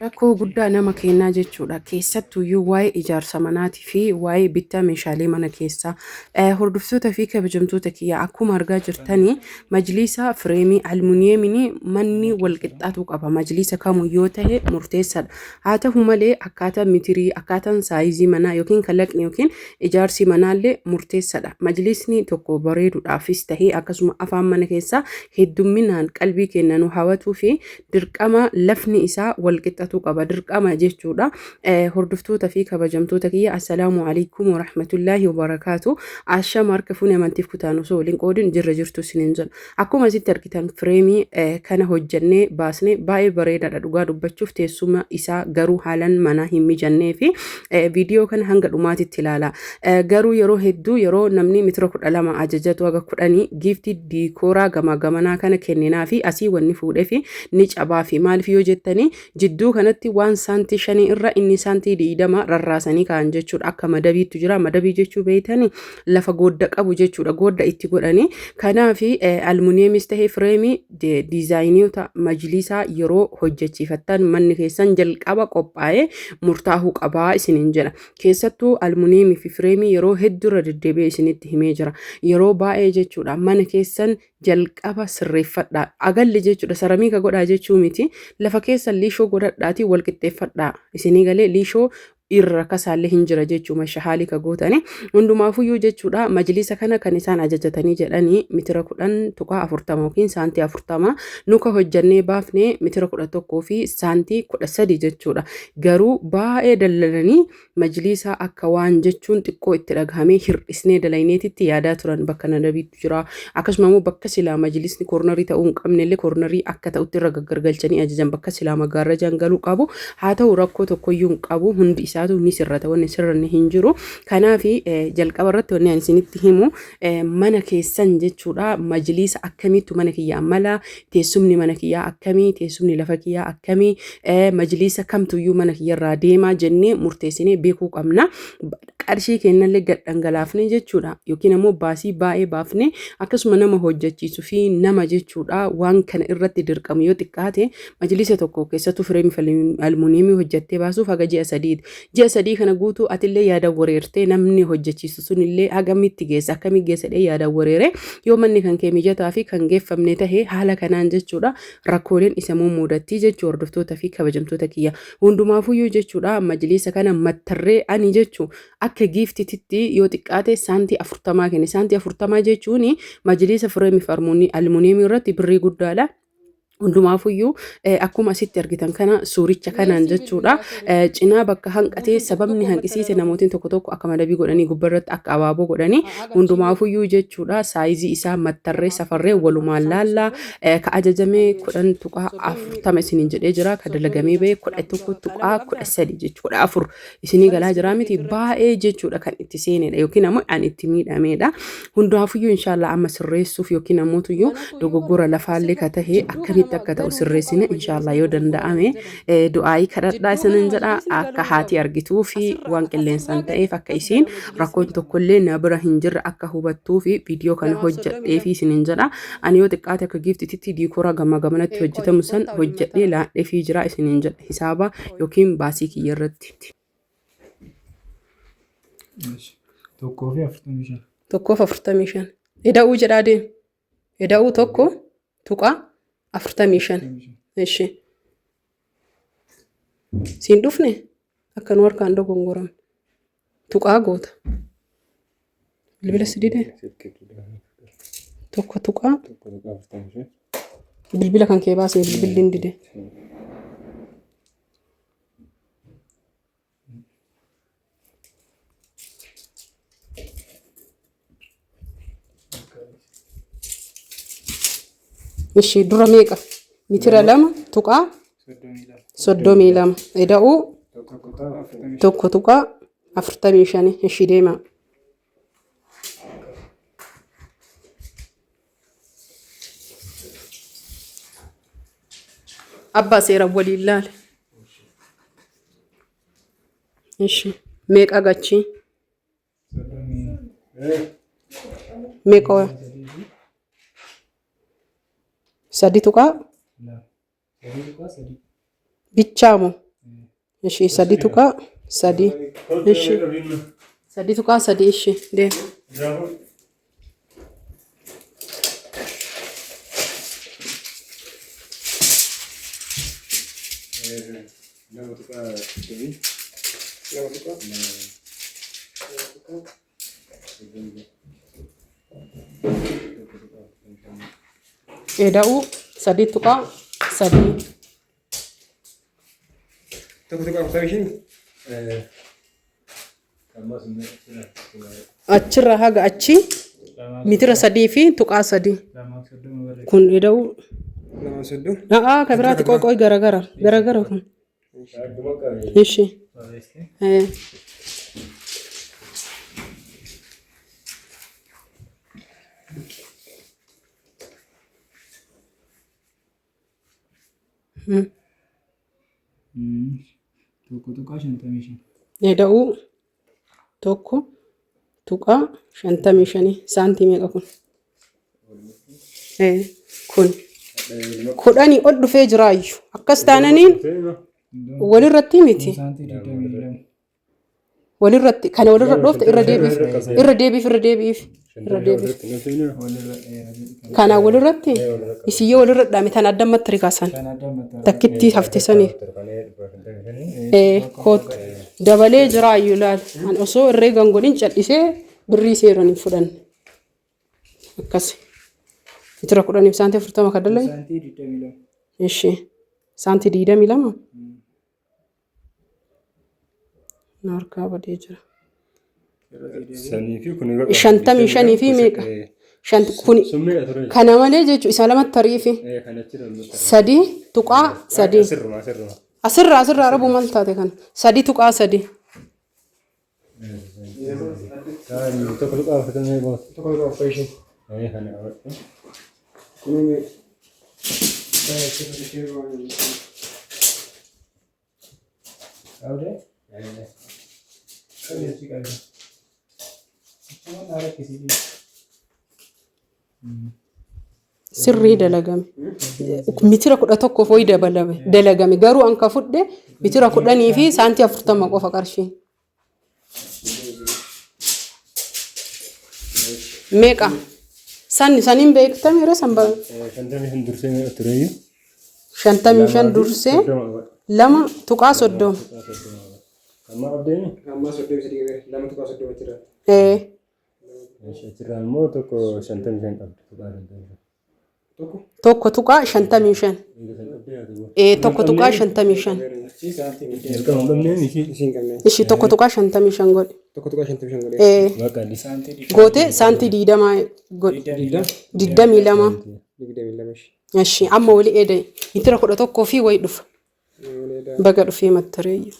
Rakkoo guddaa nama keennaa jechuudha. Keessattuyyuu waa'ee ijaarsa manaatii fi waa'ee bittaa meeshaalee mana keessaa. Hordoftoota fi kabajamtoota kiyya, akkuma argaa jirtanii majliisa fireemii almuniyeemiin manni wal qixxaatuu qaba. Majliisa kamuu yoo ta'e murteessaadha. Haa ta'u malee akkaataan mitirii, akkaataan saayizii manaa yookiin kalaqni yookiin ijaarsi manaallee murteessaadha. Majliisni tokko bareeduudhaafis ta'ee akkasuma afaan mana keessaa heddumminaan qalbii keenya nu hawatuu fi dirqama lafni isaa wal qixxatuu qaba, dirqama jechuudha. Hordoftoota fi kabajamtoota kiyya, assalaamu alaikum warahmatullaahi wabarakaatu. Ashama, harka fuune, amantiif kutaan osoo waliin qoodin jirra jirtu isiniin jedha. Akkuma asitti argitan fireemii kana hojjannee baasne, baay'ee bareedaadha dhugaa dubbachuuf. Teessuma isaa garuu haalan manaa hin mijannee fi viidiyoo kana hanga dhumaatitti ilaala. Garuu yeroo hedduu yeroo namni mitira 12 ajajatu haga 10 giiftii diikooraa gamaa gamanaa kana kenninaa fi asii wanni fuudhee fi ni cabaa fi maaliif yoo jettanii, jidduu kanatti waan saantii 5 irra inni saantii 20 rarraasanii kaa'an jechuudha. Akka madabiitu jira. Madabii jechuu beeytanii, lafa goodda qabu jechuudha. Goodda itti godhanii. Kanaaf almuniyeemis ta'ee fireemii diizaayiniota majlisaa yeroo hojjechiifattan manni keessan jalqaba qophaa'ee murtaa'uu qabaa isiniin jedha. Keessattuu almuniyeemii fi fireemii yeroo hedduu irra deddeebi'ee isinitti himee jira. Yeroo baay'ee jechuudha, mana keessan jalqaba sirreeffadhaa. Agalli jechuudha, saramiika godhaa jechuu miti. Lafa keessan liishoo godhadhaatii wal qixxeeffadhaa. Isinii galee, liishoo irra kasaallee hin jira jechuudha shahaalii ka gootani. Hundumaafuyyuu jechuudha, majlisa kana kan isaan ajajatanii jedhanii mitira 10.40 yookiin saantii 40, nuka hojjannee baafne mitira 11 fi saantii 13 jechuudha. Garuu baay'ee dallalanii majliisa akka waan jechuun xiqqoo itti dhagahamee hir'isnee dalayneetitti yaadaa turan. Bakka nadabiitu jira. Akkasuma immoo bakka silaa majlisni koornarii ta'uu hin qabne illee koornarii akka ta'utti irra gaggargalchanii ajajan, bakka silaa magaarrajaan galuu qabu. Haa ta'u, rakkoo tokkoyyuu hin qabu, hundi isaatu ni sirrata, wanni sirranni hin jiru. Kanaaf jalqaba irratti wanni ani isinitti himu, mana keessan jechuudha, majliisa akkamiittu mana kiyyaa mala, teessumni mana kiyyaa akkamii, teessumni lafa kiyyaa akkamii, majliisa kamtuyyuu mana kiyyarraa deemaa jennee murteessinee beekuu qabna. Qarshii kennallee gad dhangalaafne jechuudha, yookiin ammoo baasii baay'ee baafne akkasuma nama hojjechiisu fi nama jechuudha waan kana irratti dirqamu. Yoo xiqqaate majlisa tokko keessattuu fireemii almuuniyeemii hojjettee baasuuf haga ji'a 3ti. Ji'a 3 kana guutuu atillee yaada wareertee, namni hojjechiisu sunillee hagamitti geessa, akkamii geessa jedhee yaada wareere, yoo manni kan kee mijataa fi kan geeffamne tahe haala kanaan jechuudha rakkooleen isa mummuudatti jechuu. Hordoftoota fi kabajamtoota kiyya, hundumaafuyyuu jechuudha, majliisa kana mattarree ani jechuu akka giiftititti yoo xiqqaate saantii 40 kenne. Saantii 40 jechuun majliisa fireemii fi almuuniyeemii irratti birrii guddaadha. Hundumaafuyyuu akkuma asitti argitan kana suuricha kanaan jechuudha. Cinaa bakka hanqatee, sababni hanqisiise namootiin tokko tokko akka madabii godhanii gubbarratti akka abaaboo godhanii. Hundumaafuyyuu jechuudha, saayizii isaa mattarree safarree walumaan laallaa. Ka ajajame 10.40 isiniin jedhee jira. Ka dalagamee ba'e 11.13 jechuudha. 14 isinii galaa jira miti? Baay'ee jechuudha kan itti seenedha yookiin ammoo an itti miidhameedha. Hundaafuyyuu inshaallah amma sirreessuuf yookiin ammoo tuyyuu dogoggora lafaallee ka tahe akkamitti akka ta'u sirreessine inshaallah yoo danda'ame du'aayii kadhadhaa isinin jedha. Akka haati argituu fi waan qilleensaan ta'eef akka isiin rakkoon tokkollee na bira hin jirre akka hubattuu fi viidiyoo kana hojjedhee fi isinin jedha. Ani yoo xiqqaate akka giiftititti diikooraa gamaa gamanatti hojjetamu san hojjedhee laadhee fi jira isinin jedha, hisaaba yookiin baasii kiyya irratti. 1 fi 45. 1 fi 45. Eda'uu jedhaa deem. Eda'uu 1.45. Ishi. Siin dhufne akka nu harkaan dogongoramne. Tuqaa goota. Bilbila si dide? Tokko tuqaa. 1.45. Bilbila kan kee baasee, bilbilli hin dide. Ishii dura meeqa? Mitira 2.32. 32. Eda'uu 1.45. 1.45. Ishii deemaa. Abbaa seera waliin laale. Ishi meeqa gachi? 30. Meeqa? 3 3 tuqaa 2. 3.3. Bichaamu. Ishii 3.3. Ishii 3.3 ishii deem. 2.3. 2 tuqaa. 2 tuqaa. Eda'uu 3.3. 1.45. Achirraa haga achi mitira 3 fi tuqaa 3. Kun eda'uu. 2 30. A'aa ka biraati qoy qoy garagara garagara kun. Ishi. 1.55. Eda'uu 1.55 saantii meeqa kun? Kun 10 ol dhufee jiraayyuu akkas taananiin walirratti miti. Saantii 22. Walirratti kana walirra dhoofte irra deebiif irra deebiif irra deebiif irra deebiif. Walirra dheeraa. Kana walirratti isiyyoo walirra dhaame tan adda ammatti rikaasan Kan adda mataa. Takkittii hafte saniif. Koot dabalee jiraayyuu laal an osoo herreegan godhin cal'isee birrii seeran hin fudhanne. Akkas. Mitira 10f saantii 40 ka dalage. Saantii 22. Ishi. Saantii 22. Na harkaa badee jira. Sanii fi kun 55 fi meeqa? Shan kun Sun meeqa ture? Kana malee jechuun isa lamatti tariifi. Kan achi lamatti. 3.3. Asirruma asirruma. Asirraa asirraa rabu maal taate kana? 3.3. 1.40 goota. 1.45. Kana qabadhu. Kun meeqa? Qabdee? Qabdee achi qabdee. Achuma na rakkisiisi. Sirrii dalagame. Mitira 11 wayi dabalame dalagame garuu an ka fudhe mitira 10 fi saantii 40 qofa qarshiin. Meeqa? San saniin beektame irra san 55 dursee meeqa tureyyuu? 55 dursee 2.30. Amma qabdeeni? Amma 33 qabeera. 2.30 jira. Achirraa immoo 1.55 qabdi. .55. Tokko. 1.55. 1.55. Achi saantii 20. Jalqaba hin qabneen ishii. Isiin qabneen. Ishii 1.55 godhe. 1.55 godhe. Bakka adii. Gootee saantii 20 godhe. 22. 22 ishii. Ishii amma wali eedee mitira 11 fi wayi dhufa. Baga dhufee mattareeyyu.